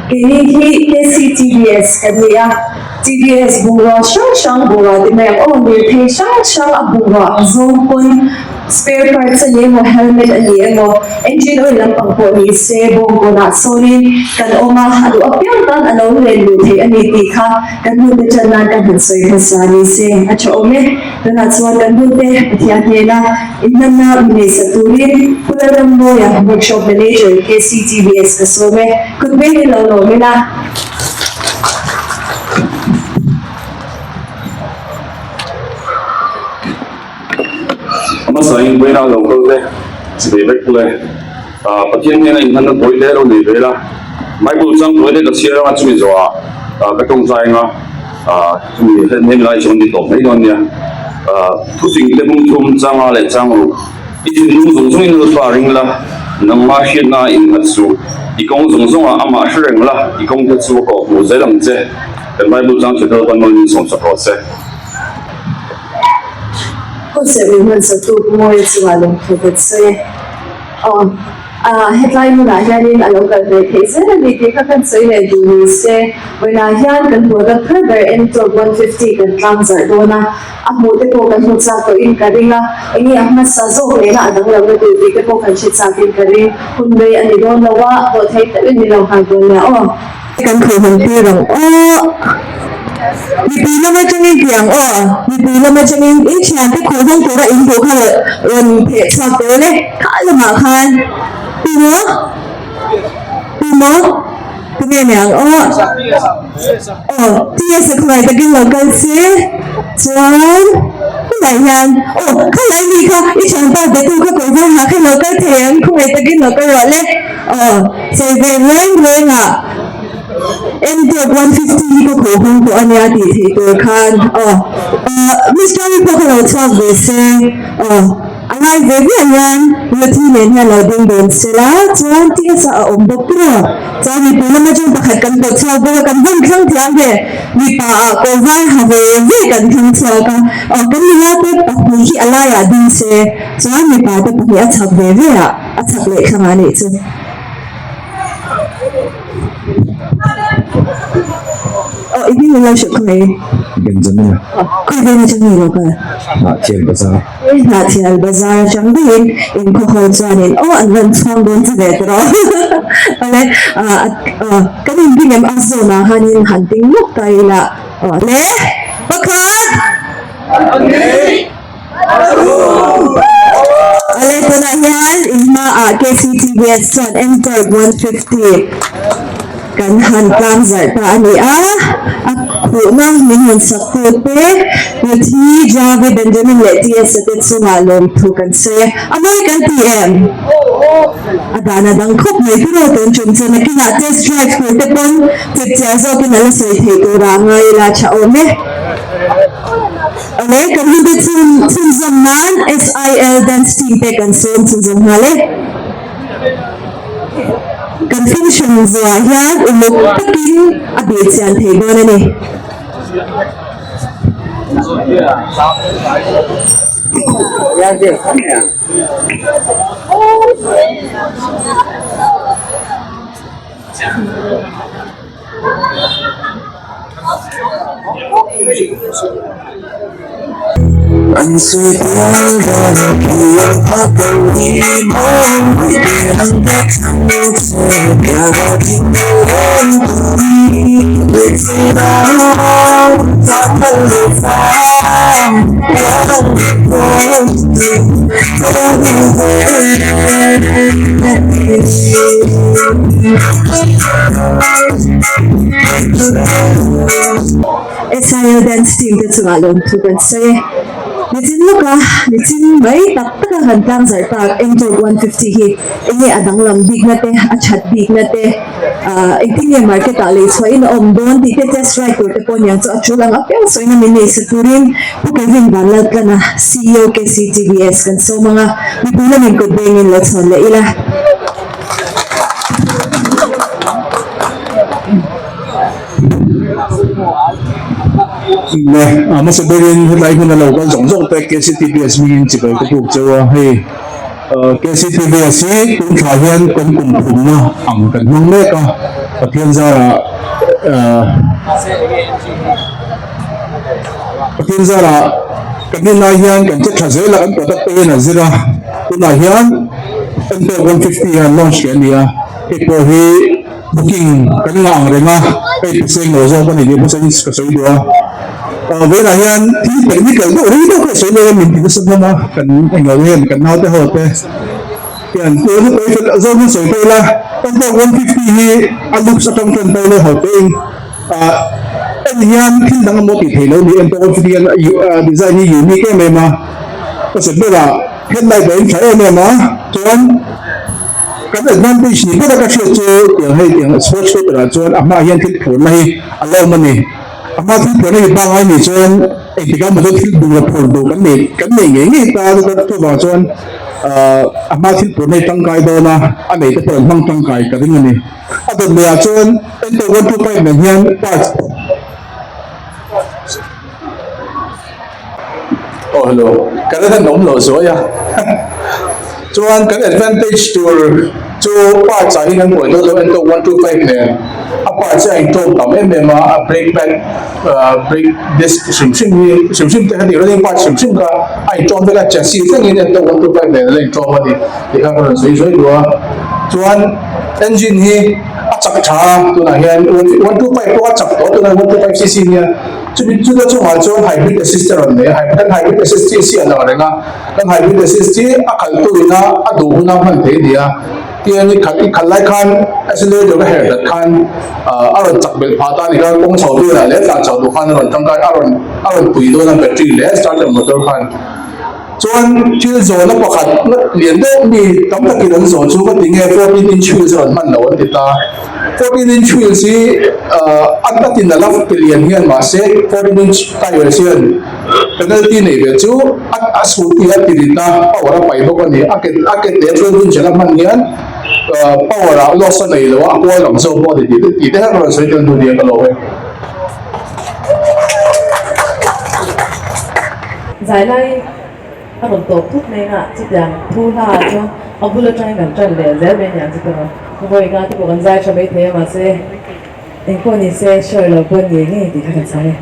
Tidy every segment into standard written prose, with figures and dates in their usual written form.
Keini hi KCTVS kan ni a, TVS bungrua hrang hrang bungrua ti mai ang aw, lirthei hrang hrang a bungrua ang zawng pawn spare parts a ni emaw, helmet a ni emaw, engine oil lampang pawh ni se bawngkawnah sawnin kan awm a, a duh apiang tan a lo len luh theih a ni tih kha kan hunte tan nan kan han sawi hmasa ni se a tha awm e. Tunah chuan kan hunte Pathian hnena inhlanna mi neihsak turin Pu Lalrammawia, Workshop Manager, KCTVS ka sawm e. Kut veng hi lo lawm ila. A hmasa in vawiin a lo kal te chi ve vek le. Pathian hnena inhlanna tawi te lo nei ve la. Bible chang tawi te ka chhiar anga chumi zawhah ka tawngtai anga chumi hemi lai chuan ni tawp mai dawn nia. Thufing te bung thum changa leh chang ruk i thinlung zawng zawngin Lalpa ring la, nangma hriatna a innghat suh. I kawng zawng zawngah amah hre reng la, i kawng te chu a kawh hmuh zel ang che. Kan Bible chang chhe Lalpan mawlin sawmsak rawh se. Concert min hman sak tu Pu Mawia chungah lawmthu kan sawi e. Aw, ah hetlai hmunah hianin a lo kal ve theih zel a ni tih kha kan sawi leh duh ni se. Vawiinah hian kan product thar ber Ntorq 150 kan tlang zarh dawn a, a hmuh te pawh kan hmu chak tawhin ka ring a, enge a hmasa zawk lehna a dang lohna tur tih te pawh kan hre chakin ka ring. Hun rei a ni dawn lo a, dawh thei deuhin min lo nghak dawn nia aw. Kan khuhhawm tir ang aw. Mipui lam atangin ti ang aw. Mipui lam atangin in thiante khuhhawng tura in duh kha rawn pheh chhuak tel e. Kha lamah khan tu maw? Tu maw? Tu nge ni ang aw? Aw, TS a khawngaih takin lo kal se. Chuan tunah hian aw khalai mi kha i thianpa betu kha kawr var ha kha lo kal thei ang khawngaih takin lo kal rawh le. Aw, sawi ve reng reng ah Ntorq 150 hi ka khaw hawng tawh a nia tih theih tur khan aw Miss Joey pawh kha lo chhuak ve se aw a lai ve viah hian Ruthi nen hian lo ding dawn se la chuan TS ah a awm bawk tur aw chuan mipui lama chang pakhat kan pawh chhuak bawk a kan vawn thlang thiam ve mipa ah kawr var ha ve ve kan thlang chhuak a aw kan nula te pahnih hi a laiah ding se chuan mipa te pahnih a chhak ve ve ah A chak leh thlang a nih chu. Aw i hming lo hrilh khaw ei. Benjamin a. Khawi veng atang nge lo kal? Hnahthial bazar. Hnahthial bazar atang daihin in khaw ho chuanin aw an rawn chhuang dawn che ve tawh rawh. Awle kan inring em a zawn ah khanin han ding lawk ta ila. Awle pakhat. Awle tunah hian in hmaah KCTVS chuan Ntorq 150 kan han tlang zarh ta a ni a, a khuhna min hawn sak tu te Ruthi, Javi, Benjamin leh TS te chungah lawmthu kan sawi a, a mawi kan ti em? A dan a dang khawp mai tiraw tun tum chu nakinah test drive tur te pawn chipchiar zawkin a la sawi theih turah ngai ila tha awm e. Awle, kan hminte chhun chhunzawm nan SIL Dance Team te kan sawm chhunzawm nghal e. Kan function zuah hian uluk takin a bih chian thei dawn a ni. SIL dance team te chungah lawmthu kan sawi e. Nichin lawka nichin mai tak taka kan tlang zarh tak Ntorq 150 hi enge a danglam bikna te a that bikna te ahh engtin nge market ah lei chhuah in a awm dawn tih te test ride tur te pawh aniang chu a tul ang apiang sawina min nei sa turin Pu Kevin Vanlaltlana CEO KCTVS kan sawm ang a mipui lamin kut bengin lo chhawn leh ila. Ne, a hmasa berin hetlai hmun a lo kal zawng zawng te KCTPS hmingin chibai ka puk cheu a, hei. KCTVS hi tun thla hian kan kum phumna ang kan hmang mek a, Pathian zarah Pathian zarah kan en lai hian kan che tha zel a, kan product te hian a zir a, tunah hian Ntorq 150 hian launch leh a ni a, hei pawh hi booking kan ngah ang reng a, hei paseng lo zawk a ni tih hmasa in ka sawi duh a. Vawiinah hian thil technical deuh rei deuh kha sawi leh a min ti nasa hlawm a, kan englo hian kan naute ho te hian tun a tawi fel zawng hian sawi ta ila, Ntorq 150 hi a looks atang tan ta ila ho tein en hian thil dang emaw tih theih loh a ni, Ntorq 150 hian a design hi unique em em a, ka sawi berah headlight a in tha em em a, chuan. Kan advantage ni ber a ka hriat chu tiang hei tiang sports paper ah chuan a hmaah hian thil phurna hi a la awm a ni. A hma thil phurna hi pangngai nih chuan engtik ah maw chuan thil bungraw phur duh kan nei kan nei ngei ngei ta a chuan chuvang chuan ahh a hma thil phurna hi tangkai dawn a a nei te pawh an hmang tangkai ka ring a ni. A dawt leh ah chuan Enter 125 nen hian parts Aw hello, kan en han awm lo zuai a, chuan kan advantage tur chu parts ah hian kan buai dawn lo Ntorq 125 nen a parts hi a intawm tam em em a, a brake pad brake disc hrim hrim hi hrim hrim te heti running parts hrim hrim kha a intawm vek a, chassis thlengin Ntorq 125 nen a la intawm a ni tih kha ka rawn sawi zuai duh a, chuan engine hi a chak tha a tunah hian 125 pawh a chak tawh tunah 125 cc nia. Chumi chuta chungah chuan hybrid assist a rawn nei a, kan hybrid assist hi a siah lo reng a, kan hybrid assist hi a khalhtu ina a duh huna hman thei a ni a, tiang i khalh i khalh lai khan accelerator ka herh dat khan a rawn chak belh phah ta a ni kha, kawng chho velah leh tlan chho duh khan a rawn tangkai a rawn a rawn pui dawn a battery leh starter motor khan. Chuan thil zawhna pakhat lian deuh mi tam takin an zawh chu ka ti nge 14 inch wheels a rawn hman lo an ti ta. 14 inch wheels hi a takin a la ti lian hian mahse 14 inch tires hian penalty nei ve chu a scooty a ti rit a power a pai bawk a ni. A ke a ke te 12 inch a la hman hian power ah loss a nei lo a a kual ang zawk pawh a ni tih te tih te kha ka rawn sawi tel duh nia ka lo e. Zai lai a rawn tawp thut mai a, chutiang thu hla ah chuan a bul atangin kan tan leh zel mai aniang chu tawh a, vawi nga te pawh kan zai tha mai thei a mahse engpawh ni se hriat loh pawn ngei ngei tih kha kan chhang e.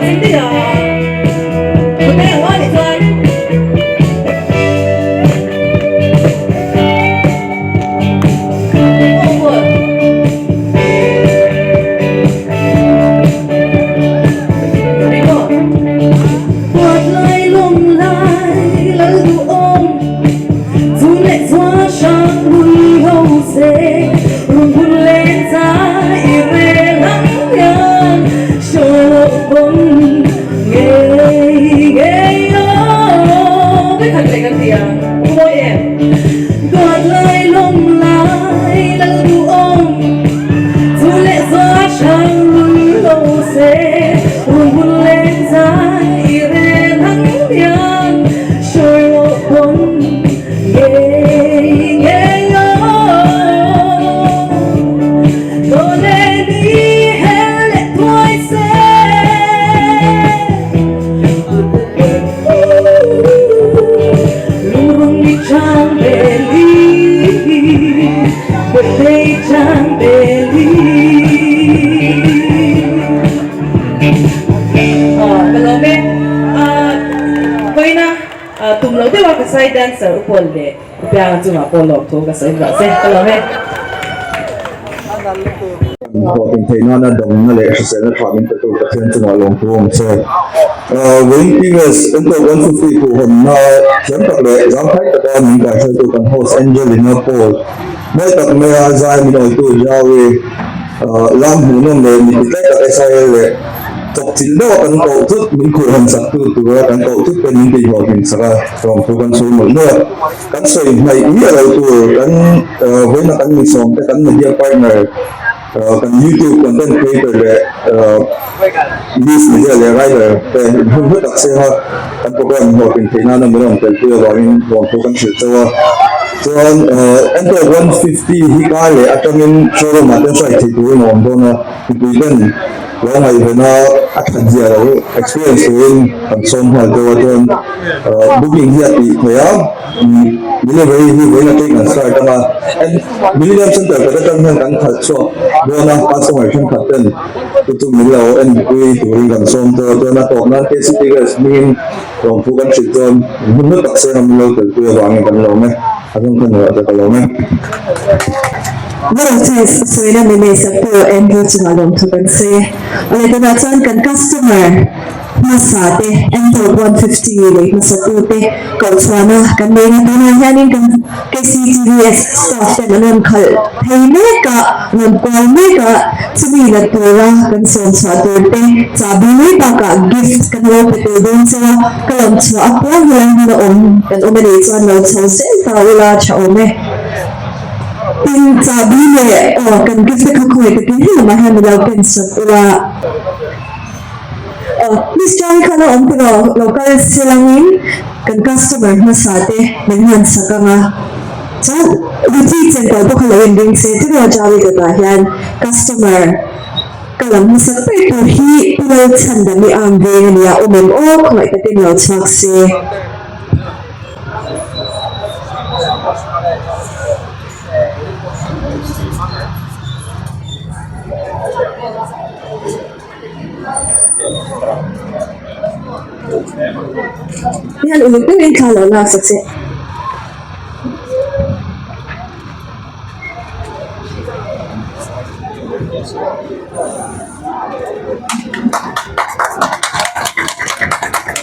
then daih a. Mut mai ang aw nih chuan. Aw maw. Ring aw. Huat lai lawm lai lal duh awm Chu leh chua hrang rui ho se Run hun leh cha i rel ang hian Hruai loh pawn ngei ngei aw Vek khat leh kan ti ang Pu mawi em? Duat lai lawm lai lal duh awm Chu leh chua hrang rui ho se Run hun leh cha i rel ang hian Hruai loh pawn ngei ngei aw Tawh leh ni hel leh thuai se Lungrung ni chang ve li Buaitei chang ve li Ka lawm e Vawiina tum lo deuha ka side dancer Upawlh leh Upianga chungah pawh lawm thu ka sawi vah che ka lawm e. Hlawhtlin theih nana damna leh hriselna tha min petu Pathian chungah lawm thu awm che. Vawiin PVS Entawk 150 khuhhawnna thiam tak leh zangkhai taka min kaihruaitu kan host Angelina Paul mawi tak maia zai min awitu Jaui Lam hmuhnawm leh mipi tlai tak SIL leh chawpchilh deuha kan koh thut min khuhhawn sak tu tura kan koh thut te min tihhlawhtlin sak a tlawmthu kan sawi mawlh mawlh a. Kan sawi hnaih miah lo tur kan vawiina kan misawm te kan media partner kan youtube content creator leh news media leh writer te hun hlu tak senga kan program hlawhtlin theih nana min rawn telpui avangin lawmthu kan hrilh chauh a. Chuan Android 150 hi kar leh atangin showroom ah te hruai theih turin a awm dawn a, mipui ten lo ngaihven a a that zia lo experience turin kan sawm nghal deuh a chuan booking hi a tih theih a delivery hi vawiin atangin kan start ang a Millennium Center kawt atang hian kan khalh chhuak dawn a customer thenkhat ten chu chu min lo enpui turin kan sawm tawh a chuan a tawp nan KCP Girls hmingin Lawmthu kan hrilh chuan hun hlu tak seng a min lo telpui avangin kan lawm e, a zawng kha nuah te ka lawm e. Volunteers sawina mi nei sak pawh Andrew chungah lawmthu kan sawi e. Awle tunah chuan kan customer hmasa te Antwerp 150 lei hmasa tu te kohchhuahna kan nei a, tunah hianin kan KCTVS staff ten an rawn khalh phei mek a, an rawn kual mek a, chumi la tura kan sawm chhuah tur te chahbi mai bakah gift kan lo pe tel dawn chauh a, ka lawm chhuah apiang helai hmuna awm kan awm anih chuan lo chho zel ta ula tha awm e. Tin, chahbi leh aw kan gift te kha khawi takin he lamah hian mi lo ken sak ula. Aw, Miss Chai kha lo awm tawh lo, lo kal se langin kan customer hmasa te min han sak ang a. Chuan Ruchi chen tawh pawh kha lo inring se tiraw Jawi dawtah hian customer ka lam hmasak ber tur hi Pu Lalchhandami ang veng a nia awm em aw khawngaih takin lo chhuak se. Hian uluk deuhin thla lo lak sak che.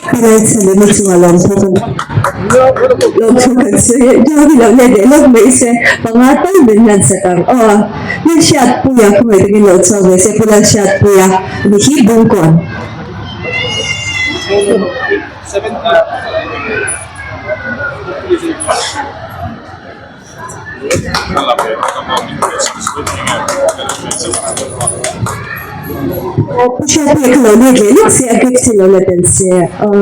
Helai chhan emaw chungah lawmthu kan lawmthu kan sawi a, Johnny lo let leh lawk mai se panga tal min hlan sak ang aw. Lalhriatpuia khawngaih takin lo chhuak ve se Pu Lalhriatpuia ni hi Bungkawn. Aw Pu Hriatpuia kha lo let leh lawk se a gift hi lo la tel se aw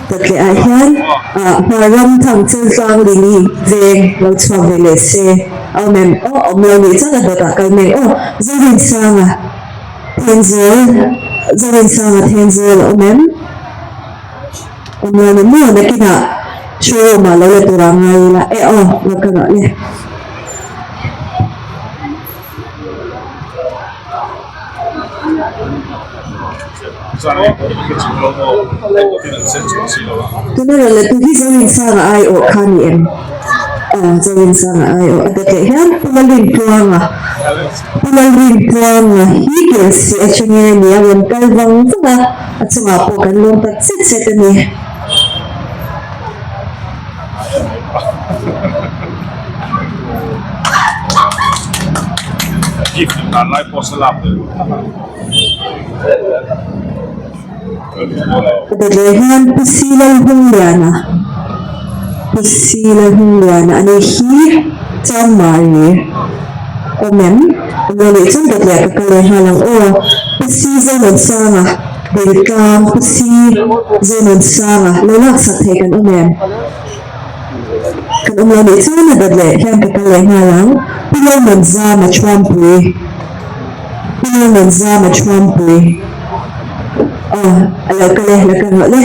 Tatle ah hian ah Hmarram Thangchiltlang Lili veng lo chhuak ve leh se. Awm em? Aw, awm lo nih chuan a dawtah kal mai. Aw, Zorinsanga Thenzawl, Zorinsanga Thenzawl a awm em? Awm lo ni maw? Nakinah showroom ah lo la tur ah ngai ila. E aw, lo ka rawh le. Tuna rawn la tu hi Zorinsanga aiawh kha ni em? Aw Zorinsanga aiawh a dawt leh hian Pu Lalrintluanga Pu Lalrintluanga hi Kelsih atangin a ni a rawn kal vang vang a, a chungah pawh kan lawm tak zet zet a ni. Dawt leh hian Pu Silalhungliana Pu Silalhungliana a nih hi Chanmari awm em? Awm lo nih chuan dawt leh ka kal leh nghal ang aw Pu Sizonunsanga Diltlang Pu Sizonunsanga lo laksak thei kan awm em? Kan awm lo nih chuan a dawt leh hian ka kal leh nghal ang Pu Lalnunzama Chhuampui. Hmel zam a thuampui. Aw, a lo kal e, la kal rawh le.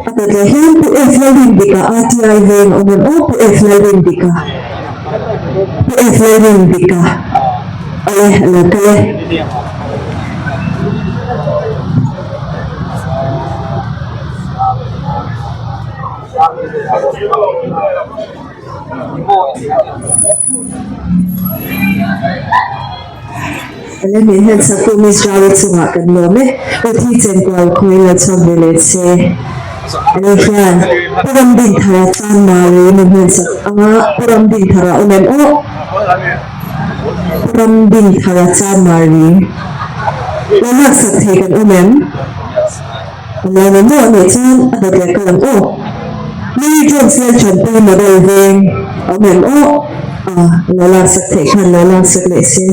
A kawt leh hian Pu F Lalrindika RTI veng a awm em aw Pu F Lalrindika Pu F Lalrindika Awle a lo kal e. Ele min hian saktu Miss Jawe chungah kan lawm e, Ruthi Chenkual khawiin lo chhuak ve leh che. Ele hian Pu Ramdinthara Chanmari min hian sak anga Pu Ramdinthara awm em aw? Pu Ramdinthara Chanmari lo laksak thei kan awm em? Awm lo ni maw anih chuan a dawt leh kal ang aw. Mary Jones Lalchanpui model veng awm em aw? Ah lo laksak theih khan lo laksak leh se.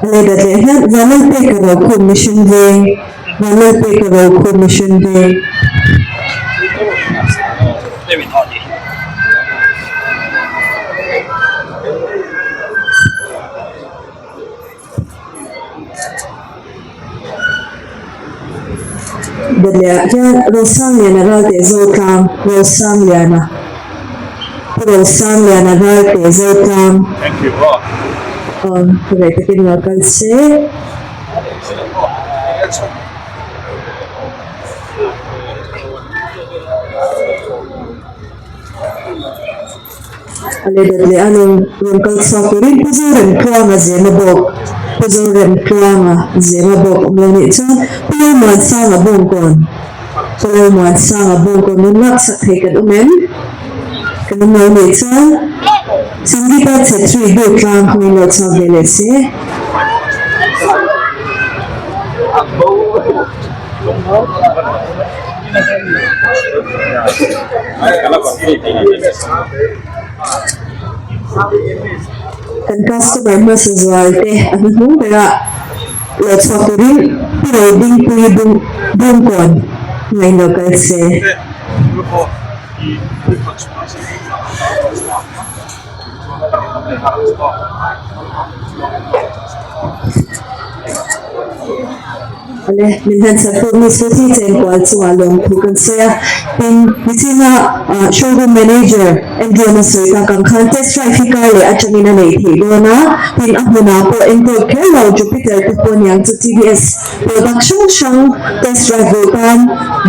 Lehkha leh hian Vanlalpeka Rokhum Mission Veng, Vanlalpeka Rokhum Mission Veng. Dawtleah hian Rosangliana Ralte Zotlang, Rosangliana, Pu Rosangliana Ralte Zotlang, aw reh takin lo kal se. A leh dawt leh a rawn rawn kal chhuak turin Pu Zoremtluanga zema bawk Pu Zoremtluanga zema bawk awm lo nih chuan Pu Lalmuansanga Bawngkawn Pu Lalmuansanga Bawngkawn rawn laksak thei kan awm em? Kan awm lo nih chuan Sangeeta Chhetri Durtlang hawin lo chhuak ve leh se. Kan customer hmasa zual te a hnuhnung berah lo chhuak turin Pu Rodingpuii Bungkawn ngaih lo kal se. Awle, min han chak pawh mi chu hi chenkual chungah lawmthu kan sawi a, tin nichina showroom manager Andrew-a sawi tak ang khan test drive hi kar leh atangin a neih theih dawn a, tin a hmunah pawh enkawl kher lo Jupiter te pawh niang chu TVS product hrang hrang test drive duh tan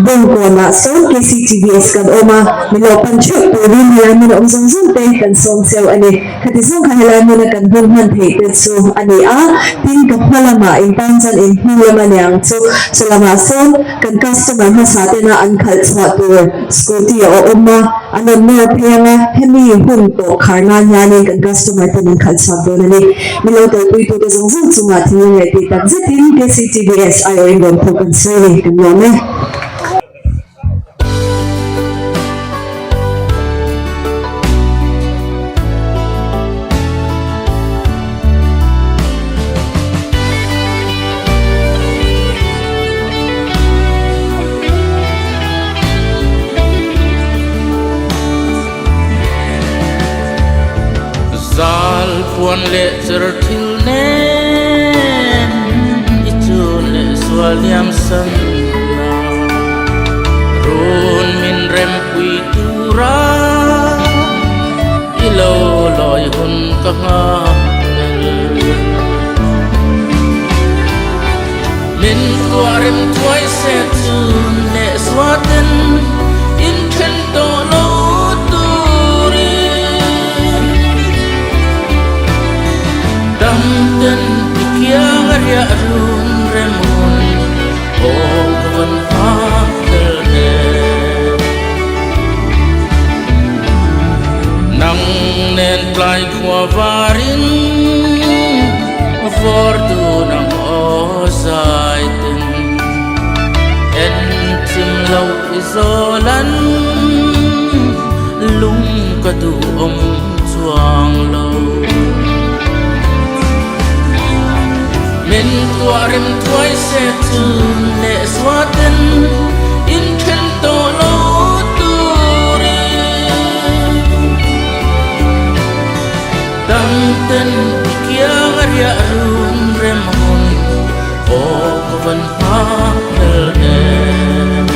Bawngkawnah sawn KCTVS kan awm a, min lo pan theuh turin helai hmun a awm zawng zawng te kan sawm cheu a ni. Khati zawng kha helai hmuna kan hun hman theih te chu a ni a, tin ka hma lamah in tan chuan in hnu lam a niang chu chu lamah sawn kan customer hmasa tena an khalh chhuah tur scooty a awm a, an rawn nawr phei ang a, hemi hun tawh khar nan hianin kan customer ten an khalh chhuak dawn a ni. Min lo kalpuitute zawng zawng chungah thinlung leh tih tak zetin KCTVS aiawhin rawn phawk kan sawi a ni, kan lawm e. Buan leh cher thil nen i chun leh sual liam san la. Run min rempui tura i lo lawi hun ka nghak tel. Min tuah rem thuai se chun leh suaten inthen tawh lo turin. Dam ten i kiang a riah run rem hun aw ka van nghak tel em. Nang nen tlai khua varin vawr dun ang aw zai ten en chim lo i zawl an lung ka duh awm chuang lo. Min tuah rem thuai se chun leh zua ten inthen tawh lo turin dang ten i kiang a riah rum rem hun aw ka van nghak hlel em.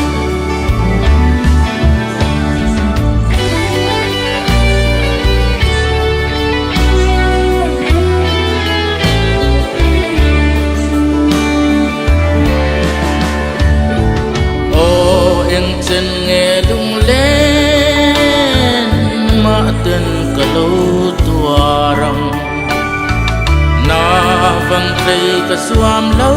Aw eng chen nge lunglen mah ten ka lo tuar ang. Na vang tlei ka zuam lo.